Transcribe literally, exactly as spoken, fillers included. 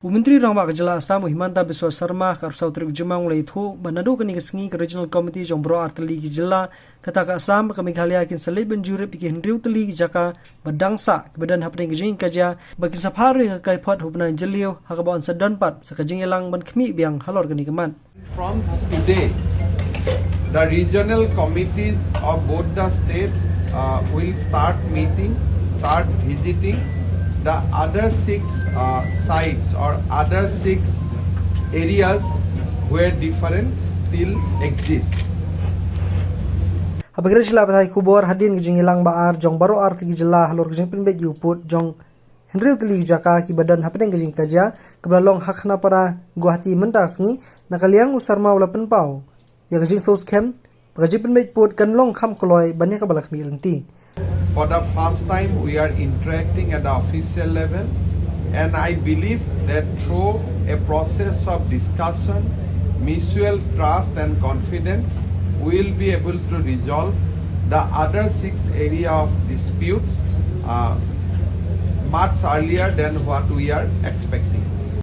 U Myntri Rangbah ka jylla Assam, u Himanta Biswa Sarma, ha ka arphew saw tarik u Jymmang u la ïathuh ba naduh kane ka sngi ka Regional Committee jong baroh ar tylli ki jylla, kata ka Assam bad ka Meghalaya, kin sa leit ban jurip ïa ki hynriew tylli ki jaka ba dang sah kiba don hapdeng ka jingïakajia, bad kin sa phah ruh ïa ka kaiphod ha u bnai Jylliew, ha kaba yn sa don pat sa ka jingïalang ban khmih biang halor kane ka mat. From today, the regional committees of both the state, uh, will start meeting, start visiting the other six, uh, sites or other six areas where difference still exists. Haba kren sha ki lad pathai khubor hadien ka jingïalang ba ar jong baroh ar tylli ki jylla halor ka jingpynbeit ïa u pud jong hynriew tylli ki jaka kiba don hapdeng ka jingïakajia, kaba la long ha Khanapara, Guwahati mynta ka sngi, na ka liang u Sarma u la pynpaw ïa ka jingsngewskhem ba ka jingpynbeit pud kan long kham kloi ban ïa kaba la khmih lynti. For the first time, we are interacting at the official level, and I believe that through a process of discussion, mutual trust and confidence, we will be able to resolve the other six area of disputes, uh, much earlier than what we are expecting.